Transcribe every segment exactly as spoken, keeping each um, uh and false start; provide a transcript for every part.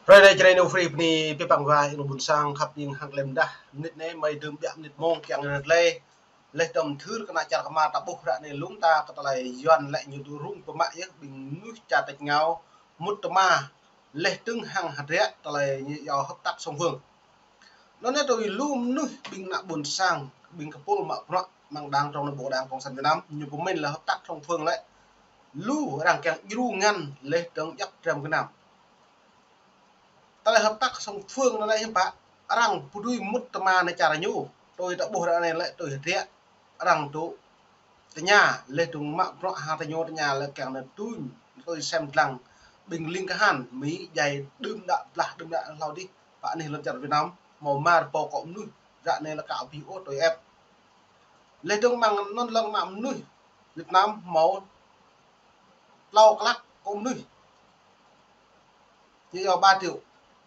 Hrơi anai Jrai New Free bơni abih bang wa ƀing ƀuôn sang khăp ƀing hăng klei mơdah. Mơnit anai mơi dơ̆m ƀiă mơnit mông kiăng rơt lĕ. Leh tơm thưr kơ ană čar kơmar ta ƀuh ră anai lŏm ta kơ tơlơi Yuan lĕ ñu dŏ rŭng pơmă yơh ƀing mơnuih čar tač êngao mŭt tơma leh tơ̆ng hăng hơdră tơlơi ñu iâu hợp tác song phương. Anŭn yơh tui lu mơnuih ƀing ană ƀuôn sang, ƀing kơpul mă bruă amăng đảng trong anai ƀu đảng Cộng sản Việt Nam, ñu pơmĭn lĕ hợp tác song phương lĕ lu arăng kiăng djru ngăn leh tơ̆ng djăp dram gơnam. Tơlơi hợp tác song phương anŭn lĕ hiư̆m pă, arăng pơdui mŭt tơma nao čar ñu, tui ta ƀuh ră anai lĕ tui hơdră, arăng dŏ tơña, leh tơ̆ng mă bruă hăng tơña tơña lĕ kiăng nao tui, tui sem lăng, ƀing ling kahan, Mi djai đưm đă blah đưm đă hlâo adih, pơ anih lŏn čar Việt Nam, hmâo mar pô kơ mơnuih, ră anai lĕ ka abih ôh tui ĕp. Leh tơ̆ng amăng anŭn lăng ană mơnuih Việt Nam hmâo tlâo klă kơ mơnuih. Ñu iâu ba triệu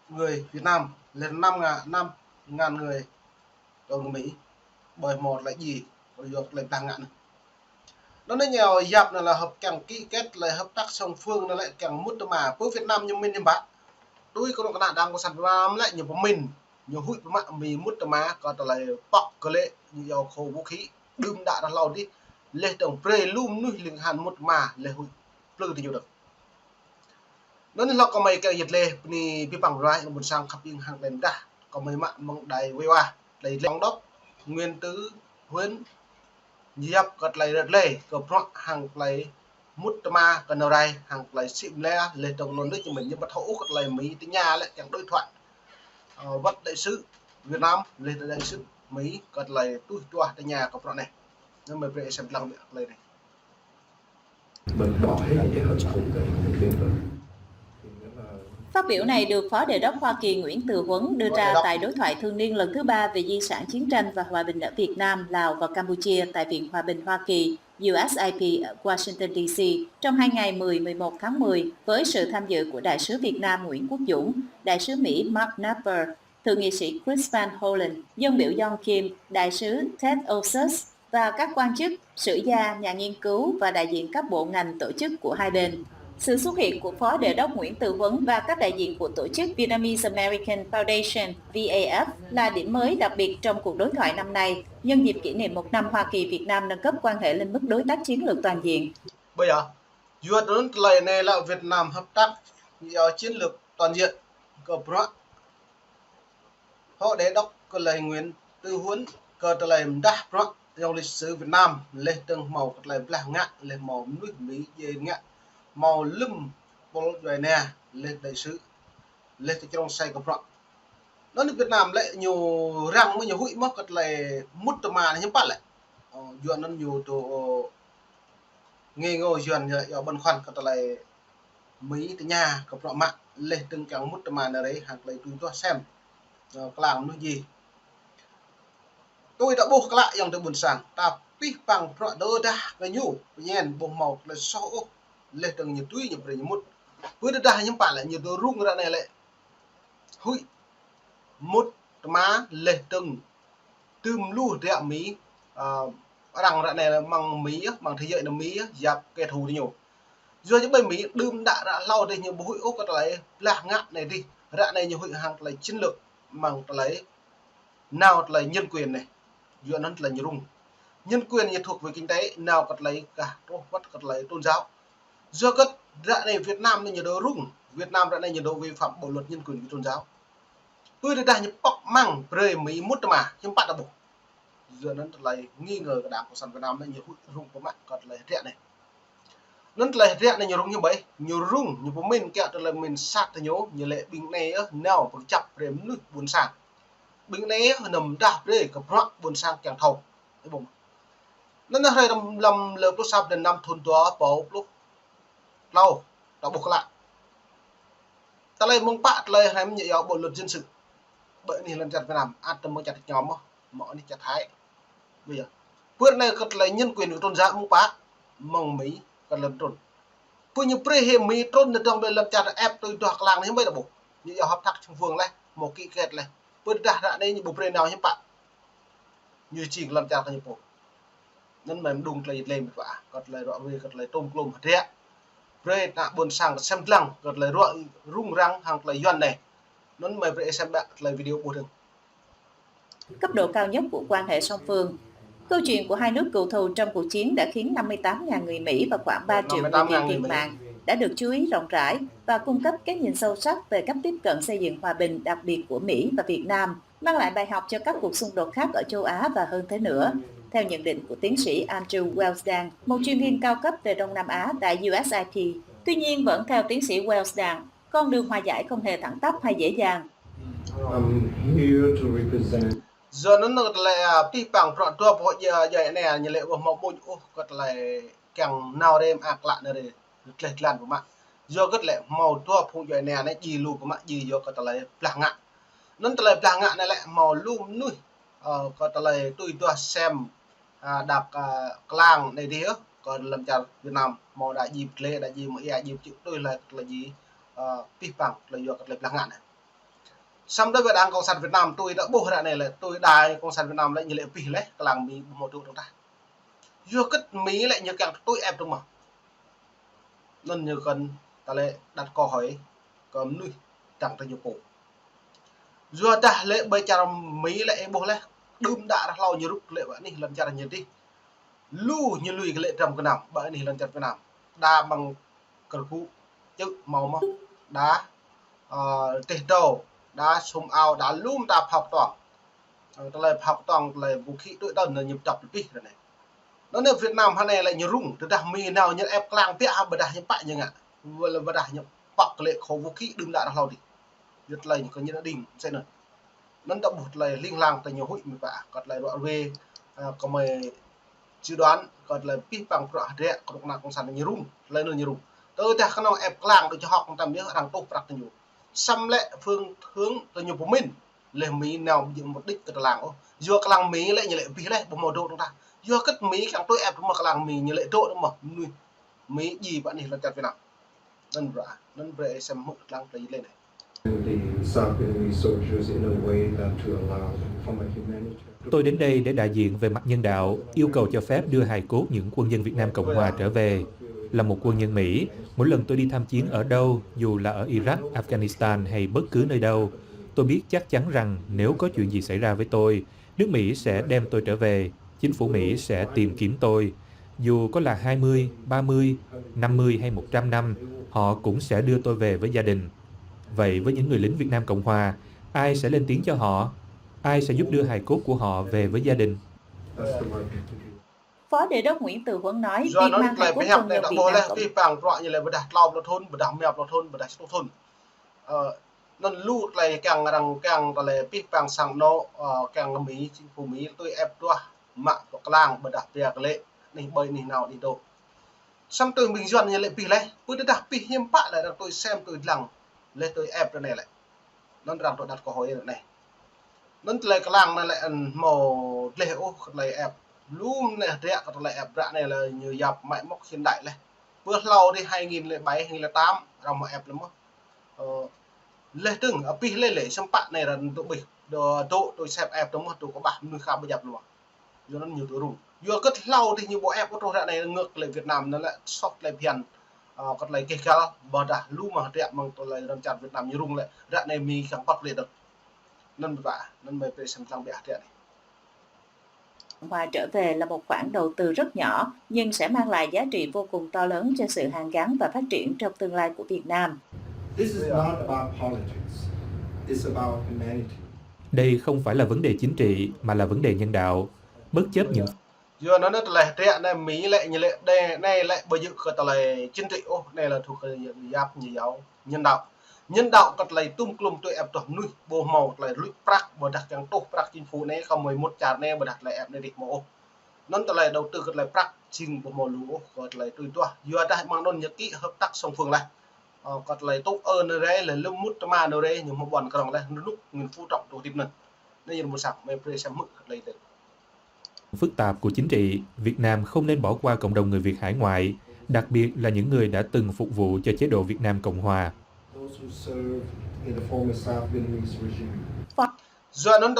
người Việt Nam, leh năm ngàn, năm ngàn người kơ Mi, ƀơi hmâo tơlơi djai, kơ yua tơlơi blah ngă anai. Anŭn anai ñu yap anai lĕ hợp kiăng ký kết lĕ hợp tác song phương anŭn lĕ kiăng mŭt tơma. Pơ Việt Nam ñu pơmĭn hiư̆m pă. Tui kơ anŭn kơ ană đảng Cộng sản Việt Nam lĕ ñu pơmĭn, ñu huĭ pơmă Mi mŭt tơma kơ tơlơi pŏk kơ lĕ ñu iâu khối vũ khí đưm đă hlâo adih, leh tơ̆ng brơi lu mơnuih ling kahan mŭt tơma leh huĭ plư tơ ñu dơ̆ng. Anŭn lŏ kơmơi kiăng yet leh bơni abih bang wa ƀing ƀuôn sang khăp ƀing hăng klei mơdah, kơmơi mă mơ̆ng đài wai wa, tơlơi lăng đŏk, Nguyễn Tứ Huấn, ñu yap kơ tơlơi rơt lĕ, kơ bruă hăng tơlơi mŭt tơma kơ nao rai, hăng tơlơi sĭ mlĕ, leh tơ̆ng anŭn đôč ñu mĭn ñu ƀu thâo ôh kơ tơlơi Mi tơña lĕ kiăng đối thoại. Ơ, wơ̆t đại sứ Việt Nam, leh tơ̆ng đại sứ Mi kơ tơlơi tuh tuah tơña kơ bruă anai. Anŭn mơi brơi sem lăng ƀiă tơlơi anai. Mình bỏ hết những cái hận thù để mình tiến tới. Phát biểu này được Phó Đề đốc Hoa Kỳ Nguyễn Từ Huấn đưa ra tại đối thoại thường niên lần thứ ba về di sản chiến tranh và hòa bình ở Việt Nam, Lào và Campuchia tại Viện Hòa bình Hoa Kỳ, U S I P, ở Washington D C trong hai ngày mười, mười một tháng mười, với sự tham dự của Đại sứ Việt Nam Nguyễn Quốc Dũng, Đại sứ Mỹ Mark Knapper, Thượng nghị sĩ Chris Van Hollen, Dân biểu Young Kim, Đại sứ Ted Olsos và các quan chức, sử gia, nhà nghiên cứu và đại diện các bộ ngành tổ chức của hai bên. Sự xuất hiện của Phó Đề đốc Nguyễn Từ Huấn và các đại diện của tổ chức Vietnamese American Foundation, V A F, là điểm mới đặc biệt trong cuộc đối thoại năm nay, nhân dịp kỷ niệm một năm Hoa Kỳ-Việt Nam nâng cấp quan hệ lên mức đối tác chiến lược toàn diện. Ƀơi yơh, yua anŭn tơlơi anai lĕ Việt Nam hợp tác iâu chiến lược toàn diện kơ bruă Phó Đề đốc kơ tơlơi Nguyễn Tứ Huấn kơ tơlơi mơdah bruă trong lịch sử Việt Nam, leh tơ̆ng hmâo kơ tơlơi blah ngă, leh hmâo mơnuih Mi djai ngă, hmâo lơ̆m pôl djuai ania, leh đại sứ, leh tơ črông sai kơ bruă. Anŭn Việt Nam lĕ ñu răng mơ̆ ñu huĭ mơ̆ kơ tơlơi mŭt tơma anai hiư̆m pă lĕ. Ơ, yua anŭn ñu dŏ, ơ, ngê ngô Yuan ñu iâu băn khoăn kơ tơlơi Mi tơña kơ bruă mă leh tơ̆ng kiăng mŭt tơma nao rai hăng tơlơi tui tuah sem, ơ, klang mơnuih djai. Tui ta ƀuh klă ayŏng adơi ƀuôn sang, ta pih păng bruă tơdah kơ ñu, pơñen ƀu hmâo tơlơi soh ôh, leh tơ̆ng ñu tui ñu brơi ñu mŭt. Pơ tơdah hiư̆m pă lĕ ñu dŏ rŭng ră anai lĕ huĭ mŭt tơma leh tơ̆ng tơm lu hơdră Mi, ơ, arăng ră anai lĕ amăng Mi yơh, amăng thế giới anai Mi yơh, yap kẻ thù tơ ñu. Yua ñu ƀơi Mi đưm đă ră hlâo adih ñu ƀu huĭ ôh kơ tơlơi blah ngă anai adih. Ră anai ñu huĭ hăng tơlơi chiến lược amăng tơlơi nao tơlơi nhân quyền anai. Yua anŭn tơlơi ñu rŭng. Nhân quyền ñu thuộc về kinh tế, nao kơ tơlơi kah truh wơ̆t kơ tơlơi tôn giáo. Yua kơ ră anai Việt Nam anai ñu dŏ rŭng. Việt Nam ră anai ñu dŏ vi phạm bộ luật nhân quyền về tôn giáo. Pơ tơdah ñu pŏk amăng brơi Mi mŭt tơma, hiư̆m pă ta ƀuh. Yua anŭn tơlơi nghi ngờ kơ đảng Cộng sản Việt Nam anai ñu huĭ rŭng pơmă kơ tơlơi hơdră anai. Anŭn tơlơi hơdră anai ñu rŭng hiư̆m ƀơi, ñu rŭng, ñu pơmĭn kiăng tơlơi pơmĭn sat tơ ñu, ñu lĕ ƀing anai yơh nao pơčăp brơi mơnuih ƀuôn sang. Ƀing anai yơh nao mơdah brơi kơ bruă ƀuôn sang kiăng thâo. Ơ ƀuh. Anŭn hrơi lăm, lăm lơ pluh sa blan năm thun dua rơbâo pluh tlâo, ta ƀuh klă. Tơlơi mơ̆ng pă tơlơi hrăm ñu iâu bộ luật dân sự. Ƀơi anih lŏn čar Việt Nam, ăt tơm mơ̆ng čar Nhŏm mơ̆, mơ̆ng anih čar Thái. Ƀơi yơh. Pơ anai kơ tơlơi nhân quyền kơ tôn giáo mơ̆ng pă, mơ̆ng Mi kơ lŏn trŭn. Pơ ñu brơi hĭ Mi trŭn nao dŏng ƀơi lŏn čar ĕp tui duah klang anai hiư̆m ƀơi ta ƀuh. Ñu iâu hợp tác song phương leh, hmâo ký kết leh. Pơ tơdah ră anai ñu ƀu brơi nao hiư̆m pă. Ñu jing lŏn čar kơ ñu pô. Anŭn mơ̆n mơđung tơlơi yet lĕ mĕt wa, kơ tơlơi ruă ruai, kơ tơlơi tôm klôm hơdră. Brơi ană ƀuôn sang kơ sem lăng, kơ tơlơi ruă rŭng răng hăng tơlơi Yuan anai. Anŭn mơi brơi ih sem ƀă tơlơi video ƀuh dơ̆ng. Cấp độ cao nhất của quan hệ song phương. Câu chuyện của hai nước cựu thù trong cuộc chiến đã khiến năm mươi tám ngàn người Mỹ và khoảng ba triệu người Việt thiệt mạng đã được chú ý rộng rãi và cung cấp cái nhìn sâu sắc về cách tiếp cận xây dựng hòa bình đặc biệt của Mỹ và Việt Nam, mang lại bài học cho các cuộc xung đột khác ở châu Á và hơn thế nữa, theo nhận định của tiến sĩ Andrew Wellsdan, một chuyên viên cao cấp về Đông Nam Á tại U S I P. Tuy nhiên, vẫn theo tiến sĩ Wellsdan, con đường hòa giải không hề thẳng tắp hay dễ dàng. I'm here to represent. Yua anŭn kơ tơlơi, a, pih pang prăk dua pô djuai, djuai ania ñu lĕ ƀu hmâo ƀuñ ôh kơ tơlơi kiăng nao rem ak lă nao rem, tleh tlan pơmă. Yua kơ tơlơi hmâo dua phung djuai ania anai djai lu pơmă djai yua kơ tơlơi blah ngă. Anŭn tơlơi blah ngă anai lĕ hmâo lu mơnuih, ơ, kơ tơlơi tui duah sem, a, đak, a, klang anai dih, ơ, kơ lăm čar Việt Nam hmâo đa djai pơtlĕ, đa djai mơ̆ ia djai pơčŭ tui lĕ tơlơi djai, ơ, pih pang tơlơi yua kơ tơlơi blah ngă anai. Samơ̆ đơi ƀơi đảng Cộng sản Việt Nam tui đa ƀuh ră anai lĕ, tui đảng Cộng sản Việt Nam lĕ ñu lĕ pih leh, klang Mi ƀu hmâo dŏ dơ̆ng tah. Yua kơ Mi lĕ ñu kiăng tui ĕp dơ̆ng mơ̆. Anŭn ñu kơnơ̆ng tơlơi đặt câu hỏi kơ mơnuih dăng tơ ñu pô. Yua dah lĕ ƀơi čar Mi lĕ ih ƀuh leh, đưm đă ră hlâo ñu rŭk lĕ ƀă anih lăm čar ñu dih. Lu ñu lui kơ lĕ dram gơnam ƀă anih lăm čar Việt Nam. Đa ƀăng kơrgŭ čư̆ hmâo mơ̆, đa, ơ, teh dâu, đa sum ao, đa lu mơta phao kơtuang. Ơ, tơlơi phao kơtuang, tơlơi vũ khí tui tơl anŭn ñu pơčăp lĕ pih ră anai. Anŭn anai Việt Nam hơnai lĕ ñu rŭng, tơdah Mi nao ñu ĕp klang biă hă ƀôdah ñu pă ñu ngă. Ƀôdah ñu pŏk kơ lĕ khối vũ khí đưm đă ră hlâo dih. Yua tơlơi ñu kơ ñu đing, sĕ anŭn. Anŭn ta ƀuh tơlơi hling hlang tơ ñu huĭ Mi pă, kơ tơlơi ruă ruê, ơ, kơ mơi dự đoán, kơ tơlơi pih pang prăk hơdră, kơ rŭk nă Cộng sản ñu rŭng, tơlơi anŭn ñu rŭng. Tơdah kơnơ̆ng ĕp klang đôč čơhŏk tam yơh arăng tuh prăk tơ ñu. Samơ̆ lĕ phương hướng tơ ñu pơmĭn, leh Mi nao ƀu djơ̆ mục đích kơ tơlang ôh. Yua klang Mi lĕ ñu lĕ pih leh, ƀu hmâo dŏ dơ̆ng tah. Yua kơ Mi kiăng tui ĕp dơ̆ng mơ̆ klang Mi ñu lĕ dŏ dơ̆ng mơ̆. Mơnuih Mi djai ƀă anih lăm čar Việt Nam. Anŭn brơi, anŭn brơi ih sem hmư̆ tơlang tơlơi lĕ anai. The South Vietnamese soldiers in a way that to allow them from a humanitarian. Tôi đến đây để đại diện về mặt nhân đạo, yêu cầu cho phép đưa hài cốt những quân nhân Việt Nam Cộng Hòa trở về. Là một quân nhân Mỹ, mỗi lần tôi đi tham chiến ở đâu, dù là ở Iraq, Afghanistan hay bất cứ nơi đâu, tôi biết chắc chắn rằng nếu có chuyện gì xảy ra với tôi, nước Mỹ sẽ đem tôi trở về, chính phủ Mỹ sẽ tìm kiếm tôi. Dù có là hai mươi, ba mươi, năm mươi hay một trăm năm, họ cũng sẽ đưa tôi về với gia đình. Vậy với những người lính Việt Nam Cộng Hòa, ai sẽ lên tiếng cho họ? Ai sẽ giúp đưa hài cốt của họ về với gia đình? Phó Đề đốc Nguyễn Từ Huấn nói, việc mang hài cốt công nhân Việt Nam Cộng Hòa. Pih pang prăk ñu lĕ ƀôdah klâo pluh thŭn, ƀôdah rơma pluh thŭn, ƀôdah sa pluh thŭn. Ơ, anŭn lu tơlơi kiăng arăng kiăng tơlơi pih pang sang anŏ, ơ, kiăng Mi, chính phủ Mi tui ĕp duah mă pơklang ƀôdah pia kơ lĕ anih ƀơi anih nao anih dŏ. Samơ̆ tui ƀing Yuan ñu lĕ pih leh, pơdah pih hiư̆m pă lĕ arăng tui sem tui dlăng, leh tui ĕp ră anai lĕ. Anŭn arăng tui đặt câu hỏi ră anai. Anŭn tơlơi klang anai lĕ hmâo gleh ôh kơ tơlơi ĕp. Lu mơnuih hơdră kơ tơlơi ĕp ră anai lĕ ñu yap mă mŏk hiện đại leh. Pơ hlâo dih hai nghìn lẻ bảy, hai nghìn lẻ tám, arăng hmâo ĕp leh mơ̆. Ơ, leh dơ̆ng, ơ, pih leh lĕ, samơ̆ pă anai arăng tui ƀuh. Dŏ, dŏ tui sem ĕp dơ̆ng mơ̆, dŏ kơƀah mơnuih khă ƀu djăp lu mơ̆. Yua anŭn ñu tui rŭng. Yua kơ hlâo dih ñu ƀu ĕp ôh truh ră anai ngă kơ lĕ Việt Nam anŭn lĕ soh tơlơi phiăn, ơ, kơ tơlơi keh găl, ƀôdah lu mơ̆ hơdră mơ̆ng tơlơi lăm čar Việt Nam ñu rŭng lĕ, ră anai Mi kiăng păt lĕ dơ̆ng. Anŭn ƀă, anŭn mơi brơi sem tơlang ƀiă hơdră anai. Cộng hòa trở về là một khoản đầu tư rất nhỏ, nhưng sẽ mang lại giá trị vô cùng to lớn cho sự hàn gắn và phát triển trong tương lai của Việt Nam. This is not about politics. It's about humanity. Đây không phải là vấn đề chính trị, mà là vấn đề nhân đạo. Bất chấp những Yua anŭn tơlơi hơdră anai Mi lĕ ñu lĕ đe anai lĕ ƀu djơ̆ kơ tơlơi chính trị ôh, anai lĕ thuộc kơ yap ñu yua nhân đạo. Nhân đạo kơ tơlơi tum klum tui ĕp tuh mơnuih, ƀu hmâo tơlơi luč prăk, ƀôdah kiăng tuh prăk chính phủ anai, kơ mơi mŭt čar anai, ƀôdah tơlơi ĕp anai dih hmâo ôh. Anŭn tơlơi đầu tư kơ tơlơi prăk, jing ƀu hmâo lu ôh, kơ tơlơi tui duah. Yua dah mơ̆ng anŭn ñu ký hợp tác song phương leh. Ơ, kơ tơlơi tŭ ơ nao rai, leh lŭm mŭt tơma nao rai, ñu hmâo ƀuăn krong leh, rơnŭk Nguyễn Phú Trọng tŭ hơdip anŭn. Anai yơh mơ̆ sang, mơi brơi sem hmư̆ kơ tơlơi dih. Phức tạp của chính trị, Việt Nam không nên bỏ qua cộng đồng người Việt hải ngoại, đặc biệt là những người đã từng phục vụ cho chế độ Việt Nam Cộng Hòa. Those who served in the former South Vietnamese regime. Vấn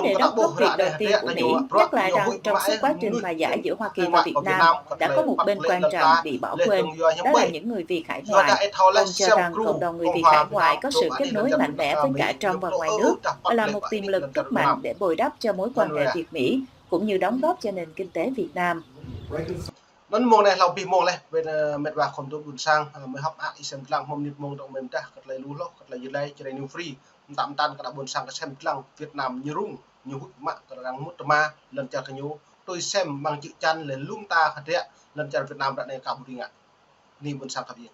đề rất thú vị đầu tiên của Mỹ nhắc lại rằng trong suốt quá trình hòa giải giữa Hoa Kỳ và Việt Nam đã có một bên quan trọng bị bỏ quên, đó là những người Việt hải ngoại. Ông cho rằng cộng đồng người Việt hải ngoại có sự kết nối mạnh mẽ với cả trong và ngoài nước và là một tiềm lực rất mạnh để bồi đắp cho mối quan hệ Việt-Mỹ, cũng như đóng góp cho nền kinh tế Việt Nam. Anŭn mông anai hlâo abih mông laih, wơ̆t, ơ, met wa khŏm tŭ ƀôn sang, ơ, mơi hơ̆k mơak ih sem lăng hmâo mơnit mông dŏ mơ̆n tah, kơ tơlơi lu hloh, kơ tơlơi djơ̆ lĕ, čơrơ̆ng ñu free. Mơtam mơtam kơ đa ƀôn sang kơ sem lăng Việt Nam ñu rŭng, ñu huĭ mă kơ arăng mŭt tơma, lŏn čar kơ ñu, tui sem mơ̆ng čư̆ čan lĕ lŏm ta hơdră, lŏn čar Việt Nam ră anai ka ƀu ri ngă. Bơni ƀôn sang khăp yơh.